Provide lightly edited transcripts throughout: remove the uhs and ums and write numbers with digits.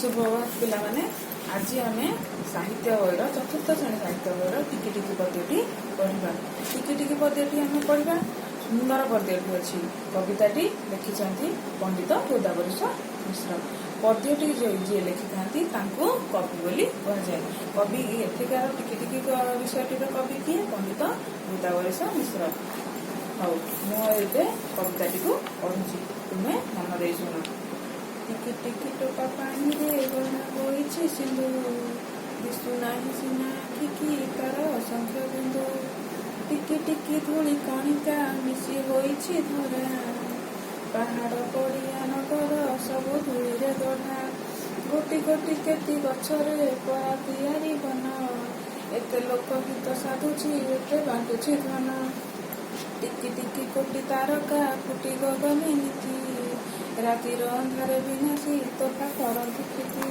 ସୁପ୍ରଭାତ ପିଲାମାନେ। ଆଜି ଆମେ ସାହିତ୍ୟ ବହିର, ଚତୁର୍ଥ ଶ୍ରେଣୀ ସାହିତ୍ୟ ବହିର ଟିକି ଟିକି ପଦ୍ୟଟି ପଢିବା। ଟିକି ଟିକି ପଦ୍ୟଟି ଆମେ ପଢିବା। ସୁନ୍ଦର ପଦ୍ୟଟି ଅଛି। କବିତାଟି ଲେଖିଛନ୍ତି ପଣ୍ଡିତ ଗୋଦାବରୀଶ ମିଶ୍ର। ପଦ୍ୟଟି ଯିଏ ଲେଖିଥାନ୍ତି, ତାଙ୍କୁ କବି ବୋଲି କୁହାଯାଏ। କବି ଏଠିକାର ଟିକି ଟିକି ବିଷୟଟିର କବି କିଏ? ପଣ୍ଡିତ ଗୋଦାବରୀଶ ମିଶ୍ର। ହଉ, ମୁଁ ଏବେ କବିତାଟିକୁ ପଢୁଛି, ତୁମେ ମନ ଦେଇ ଶୁଣ। ଟିକି ଟିକି ଟୋପା ପାଣିରେ ଗଢ଼ା ହୋଇଛି ସିନ୍ଧୁ, ଦିଶୁନାହିଁ ସିନା ଆଖିକି ତାର ଅସଂଖ୍ୟ ବିନ୍ଦୁ। ଟିକି ଟିକି ଧୂଳି କଣିକା ମିଶି ହୋଇଛି ଧରା, ପାହାଡ଼, ପଡ଼ିଆ, ନଗର ସବୁ ଧୂଳିରେ ଗଢ଼ା। ଗୋଟି ଗୋଟି କେତି ଗଛରେ ପରା ତିଆରି ବନ, ଏତେ ଲୋକ ହିତ ସାଧୁଛି, ଏତେ ବାଣ୍ଟୁଛି ଧନ। ଟିକି ଟିକି କୋଟି ତାରକା ଫୁଟି ଗଗନେ ନିତି, ରାତିର ଅନ୍ଧାରେ ବିନାଶୀ ତୋଫା କରନ୍ତି କ୍ଷତି।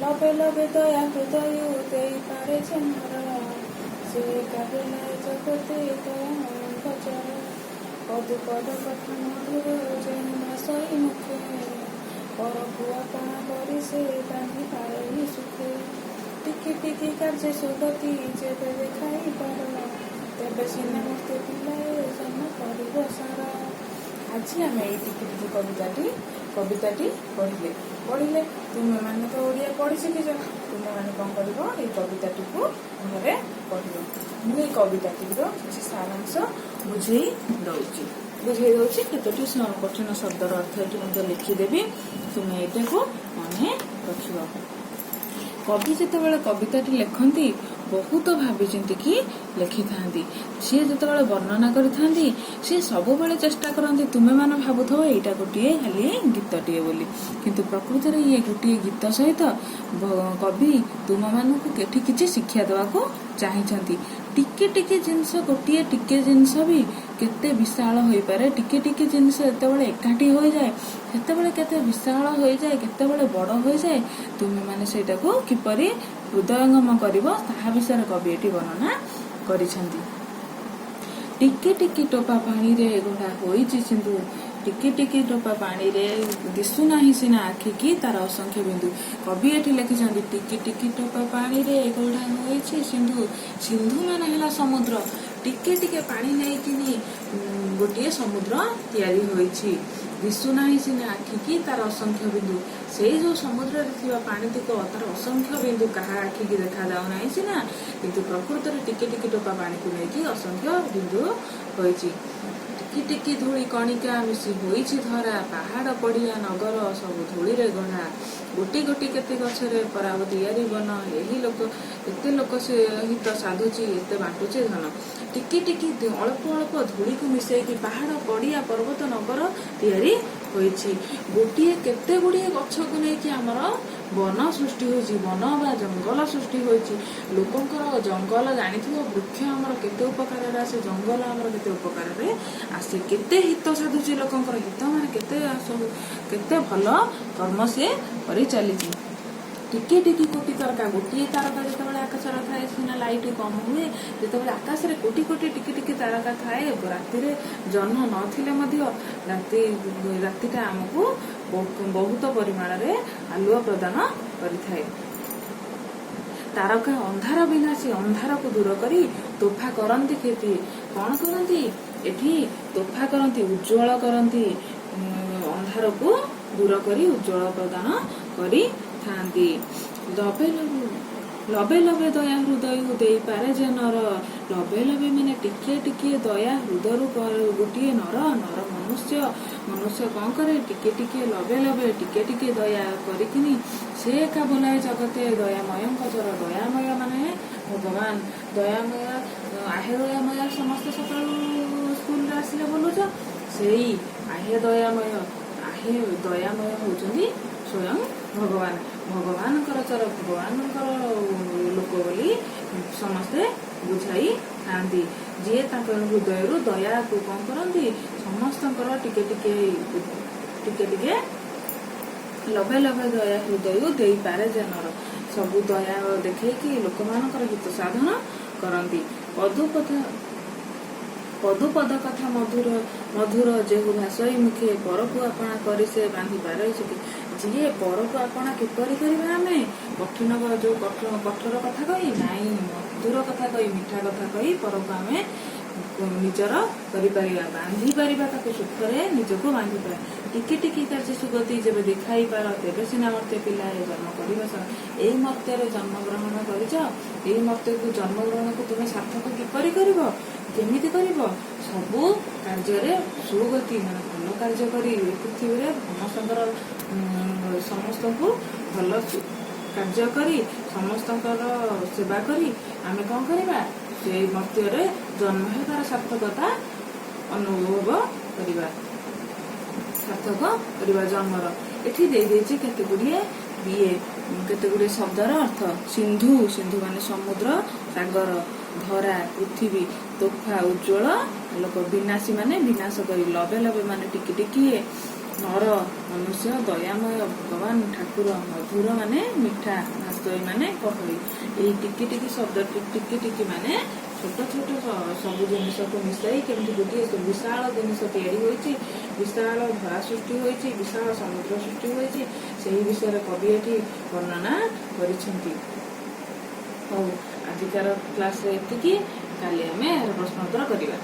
ଲବେ ଲବେ ଦୟା ହୃଦୟ ଦେଇପାରେ ଯେ ନର, ସେ ଏକା ବୋଲାଏ ଜଗତେ ଦୟାମୟଙ୍କ ଚର। ପଦୁ ପଦ କଥା ମଧୁର ଯେହୁ ଭାଷଇ ମୁଖେ, ପରକୁ ଆପଣା କରି ସେ ବାନ୍ଧି ପାରଇ ସୁଖେ। ଟିକି ଟିକି କାର୍ଯ୍ୟେ ସୁଗତି ଯେବେ ଦେଖାଇ ପାର, ତେବେ ସିନା ମର୍ତ୍ତ୍ୟ ପିଲାଏ ଜନ୍ମ କରିବ ସାର। ଆଜି ଆମେ ଏଇ ଟିକି ଟିକି କବିତାଟି ପଢିଲେ। ତୁମେମାନେ ତ ଓଡ଼ିଆ ପଢି ଶିଖିଛ। ତୁମେମାନେ କଣ କରିବ? ଏଇ କବିତାଟିକୁ ଘରେ ପଢିବ। ମୁଁ ଏଇ କବିତାଟିର କିଛି ସାରାଂଶ ବୁଝେଇ ଦଉଛି। କେତୋଟି କଠିନ ଶବ୍ଦର ଅର୍ଥ ଏଠି ମଧ୍ୟ ଲେଖିଦେବି। ତୁମେ ଏଇଟାକୁ ମନେ ରଖିବ। କବି ଯେତେବେଳେ କବିତାଟି ଲେଖନ୍ତି, ବହୁତ ଭାବି ଚିନ୍ତିକି ଲେଖିଥାନ୍ତି। ସିଏ ଯେତେବେଳେ ବର୍ଣ୍ଣନା କରିଥାନ୍ତି, ସିଏ ସବୁବେଳେ ଚେଷ୍ଟା କରନ୍ତି, ତୁମେମାନେ ଭାବୁଥିବ ଏଇଟା ଗୋଟିଏ ଖାଲି ଗୀତଟିଏ ବୋଲି, କିନ୍ତୁ ପ୍ରକୃତରେ ଇଏ ଗୋଟିଏ ଗୀତ ସହିତ କବି ତୁମମାନଙ୍କୁ ଏଠି କିଛି ଶିକ୍ଷା ଦେବାକୁ ଚାହିଁଛନ୍ତି। ଟିକେ ଟିକେ ଜିନିଷ, ଗୋଟିଏ ଟିକେ ଜିନିଷ ବି କେତେ ବିଶାଳ ହୋଇପାରେ। ଟିକେ ଟିକେ ଜିନିଷ ଯେତେବେଳେ ଏକାଠି ହୋଇଯାଏ, ସେତେବେଳେ କେତେ ବିଶାଳ ହୋଇଯାଏ, କେତେବେଳେ ବଡ ହୋଇଯାଏ। ତୁମେମାନେ ସେଇଟାକୁ କିପରି ହୃଦୟଙ୍ଗମ କରିବ, ତାହା ବିଷୟରେ କବି ଏଠି ବର୍ଣ୍ଣନା କରିଛନ୍ତି। ଟିକି ଟିକି ଟୋପା ପାଣିରେ ଗଢ଼ା ହୋଇଛି ସିନ୍ଧୁ, ଟିକି ଟିକି ଟୋପା ପାଣିରେ ଦିଶୁନାହିଁ ସିନା ଆଖିକି ତାର ଅସଂଖ୍ୟ ବିନ୍ଦୁ। କବି ଏଠି ଲେଖିଛନ୍ତି, ଟିକି ଟିକି ଟୋପା ପାଣିରେ ଗଢ଼ା ହୋଇଛି ସିନ୍ଧୁ। ସିନ୍ଧୁ ମାନେ ହେଲା ସମୁଦ୍ର। ଟିକେ ଟିକେ ପାଣି ନେଇକିନି ଗୋଟିଏ ସମୁଦ୍ର ତିଆରି ହୋଇଛି। ଦିଶୁନାହିଁ ସିନା ଆଖିକି ତାର ଅସଂଖ୍ୟ ବିନ୍ଦୁ। ସେଇ ଯୋଉ ସମୁଦ୍ରରେ ଥିବା ପାଣିତିକ, ତାର ଅସଂଖ୍ୟ ବିନ୍ଦୁ କାହା ଆଖିକି ଦେଖାଯାଉ ନାହିଁ ସିନା, କିନ୍ତୁ ପ୍ରକୃତରେ ଟିକେ ଟିକେ ଟୋପା ପାଣିକୁ ନେଇକି ଅସଂଖ୍ୟ ବିନ୍ଦୁ ହୋଇଛି। ଟିକି ଟିକି ଧୂଳି କଣିକା ମିଶି ହୋଇଛି ଧରା, ପାହାଡ, ପଡିଆ, ନଗର ସବୁ ଧୂଳିରେ ଗଢା। ଗୋଟି ଗୋଟି କେତେ ଗଛରେ ପରା ତିଆରି ବନ, ଏହି ଲୋକ ଏତେ ଲୋକ ସେ ହିତ ସାଧୁଛି, ଏତେ ବାଣ୍ଟୁଛି ଧନ। ଟିକି ଟିକି ଅଳ୍ପ ଅଳ୍ପ ଧୂଳିକୁ ମିଶେଇକି ପାହାଡ, ପଡିଆ, ପର୍ବତ, ନଗର ତିଆରି ହୋଇଛି। ଗୋଟିଏ କେତେ ଗୁଡିଏ ଗଛକୁ ନେଇକି ଆମର ବନ ସୃଷ୍ଟି ହୋଇଛି, ବନ ବା ଜଙ୍ଗଲ ସୃଷ୍ଟି ହୋଇଛି। ଲୋକଙ୍କର ଜଙ୍ଗଲ ଜାଣିଥିବ, ବୃକ୍ଷ ଆମର କେତେ ଉପକାରରେ ଆସେ, ଜଙ୍ଗଲ ଆମର କେତେ ଉପକାରରେ ଆସେ, କେତେ ହିତ ସାଧୁଛି। ଲୋକଙ୍କର ହିତ ମାନେ କେତେ ସବୁ, କେତେ ଭଲ କର୍ମ ସିଏ କରି ଚାଲିଛି। ଟିକି ଟିକି କୋଟି ତାରକା, ଗୋଟିଏ ତାରକା ଯେତେବେଳେ ଆକାଶରେ ଥାଏ ସିନା ଲାଇଟ୍ କମ ହୁଏ, ଯେତେବେଳେ ଆକାଶରେ କୋଟି କୋଟି ଟିକି ଟିକି ତାରକା ଥାଏ, ରାତିରେ ଜହ୍ନ ନଥିଲେ ମଧ୍ୟ ରାତିଟା ଆମକୁ ବହୁତ ପରିମାଣରେ ଆଲୁଅ ପ୍ରଦାନ କରିଥାଏ। ତାରକା ଅନ୍ଧାର ବିନାଶୀ, ଅନ୍ଧାରକୁ ଦୂର କରି ତୋଫା କରନ୍ତି କ୍ଷତି। କଣ କରନ୍ତି ଏଠି? ତୋଫା କରନ୍ତି, ଉଜ୍ଜଳ କରନ୍ତି। ଅନ୍ଧାରକୁ ଦୂର କରି ଉଜ୍ଜଳ ପ୍ରଦାନ କରିଥାନ୍ତି। ଲବେ ଲବେ ଲବେ ଲବେ ଦୟା ହୃଦୟକୁ ଦେଇପାରେ ଯେ ନର। ଲବେ ଲବେ ମାନେ ଟିକିଏ ଟିକିଏ ଦୟା ହୃଦୟରୁ ଗୋଟିଏ ନର, ନର ମନୁଷ୍ୟ, ମନୁଷ୍ୟ କଣ କରେ? ଟିକେ ଟିକେ, ଲବେ ଲବେ, ଟିକେ ଟିକେ ଦୟା କରିକିନି ସେ ଏକା ବୋଲାଏ ଜଗତେ ଦୟାମୟଙ୍କ ଚର। ଦୟାମୟ ମାନେ ଭଗବାନ। ଦୟାମୟ, ଆହେ ଦୟାମୟ, ସମସ୍ତେ ସକାଳୁ ସ୍କୁଲରେ ଆସିଲେ ବୋଲୁଛ। ସେଇ ଆହେ ଦୟାମୟ, ଆହେ ଦୟାମୟ ହଉଛନ୍ତି ସ୍ୱୟଂ ଭଗବାନ। ଭଗବାନଙ୍କର ଚର, ଭଗବାନଙ୍କର ଲୋକ ବୋଲି ସମସ୍ତେ ବୁଝାଇଥାନ୍ତି। ଯିଏ ତାଙ୍କ ହୃଦୟରୁ ଦୟାକୁ କଣ କରନ୍ତି, ସମସ୍ତଙ୍କର ଟିକେ ଟିକେ, ଟିକେ ଟିକେ, ଲବେ ଲବେ ଦୟା ହୃଦୟ ଦେଇପାରେ ଯେ ନର, ସବୁ ଦୟା ଦେଖେଇକି ଲୋକମାନଙ୍କର ହିତ ସାଧନ କରନ୍ତି। ପଦୁ ପଦ କଥା ମଧୁର ମଧୁର ଯେହୁ ଭାଷଇ ମୁଖେ, ପରକୁ ଆପଣା କରି ସେ ବାନ୍ଧି ପାରଇ ସୁଖେ। ଯିଏ ପରକୁ ଆପଣା କିପରି କରିବା ଆମେ? କଠିନ ଯୋଉ କଠୋର କଥା କହି ନାଇଁ, ମଧୁର କଥା କହି, ମିଠା କଥା କହି ପରକୁ ଆମେ ନିଜର କରିପାରିବା, ବାନ୍ଧି ପାରିବା, ତାକୁ ସୁଖରେ ନିଜକୁ ବାନ୍ଧି ପାରିବା। ଟିକେ ଟିକେ କାର୍ଯ୍ୟ ସୁଗତି ଯେବେ ଦେଖାଇ ପାର, ତେବେ ସିନା ମର୍ତ୍ତ୍ୟ ପିଲାଏ ଜନ୍ମ କରିବ। ଏଇ ମର୍ତ୍ତ୍ୟରେ ଜନ୍ମ ଗ୍ରହଣ କରିଛ, ଏଇ ମର୍ତ୍ତ୍ୟକୁ ଜନ୍ମ ଗ୍ରହଣକୁ ତୁମେ ସାର୍ଥକ କିପରି କରିବ? କେମିତି କରିବ? ସବୁ କାର୍ଯ୍ୟରେ ସୁଗତି ମାନେ ଭଲ କାର୍ଯ୍ୟ କରି ଏ ପୃଥିବୀରେ ସମସ୍ତଙ୍କର ସମସ୍ତଙ୍କୁ ଭଲ କାର୍ଯ୍ୟ କରି, ସମସ୍ତଙ୍କର ସେବା କରି ଆମେ କଣ କରିବା? ସେଇ ମର୍ତ୍ତ୍ୟରେ ଜନ୍ମ ହେବାର ସାର୍ଥକତା ଅନୁଭବ କରିବା, ସାର୍ଥକ କରିବା ଜନ୍ମର। ଏଠି ଦେଇଦେଇଛି କେତେ ଗୁଡିଏ ଇଏ, କେତେ ଗୁଡିଏ ଶବ୍ଦର ଅର୍ଥ। ସିନ୍ଧୁ, ସିନ୍ଧୁ ମାନେ ସମୁଦ୍ର, ସାଗର। ଧରା, ପୃଥିବୀ। ତୋଫା, ଉଜ୍ଜଳ ଆଲୋକ। ବିନାଶୀ ମାନେ ବିନାଶ କରି। ଲବେ ଲବେ ମାନେ ଟିକେ ଟିକିଏ। ନର, ମନୁଷ୍ୟ। ଦୟାମୟ, ଭଗବାନ, ଠାକୁର। ମଧୁର ମାନେ ମିଠା। ଭାଷଇ ମାନେ କହଇ। ଏଇ ଟିକି ଟିକି ଶବ୍ଦ, ଟିକି ଟିକି ମାନେ ଛୋଟ ଛୋଟ ସବୁ ଜିନିଷକୁ ମିଶାଇ କେମିତି ଗୋଟିଏ ବିଶାଳ ଜିନିଷ ତିଆରି ହୋଇଛି, ବିଶାଳ ଧରା ସୃଷ୍ଟି ହୋଇଛି, ବିଶାଳ ସମୁଦ୍ର ସୃଷ୍ଟି ହୋଇଛି, ସେହି ବିଷୟରେ କବି ଏଠି ବର୍ଣ୍ଣନା କରିଛନ୍ତି। ହଉ, ଆଜିକାର କ୍ଲାସରେ ଏତିକି। କାଲି ଆମେ ଏହାର ପ୍ରଶ୍ନ ଉତ୍ତର କରିବା।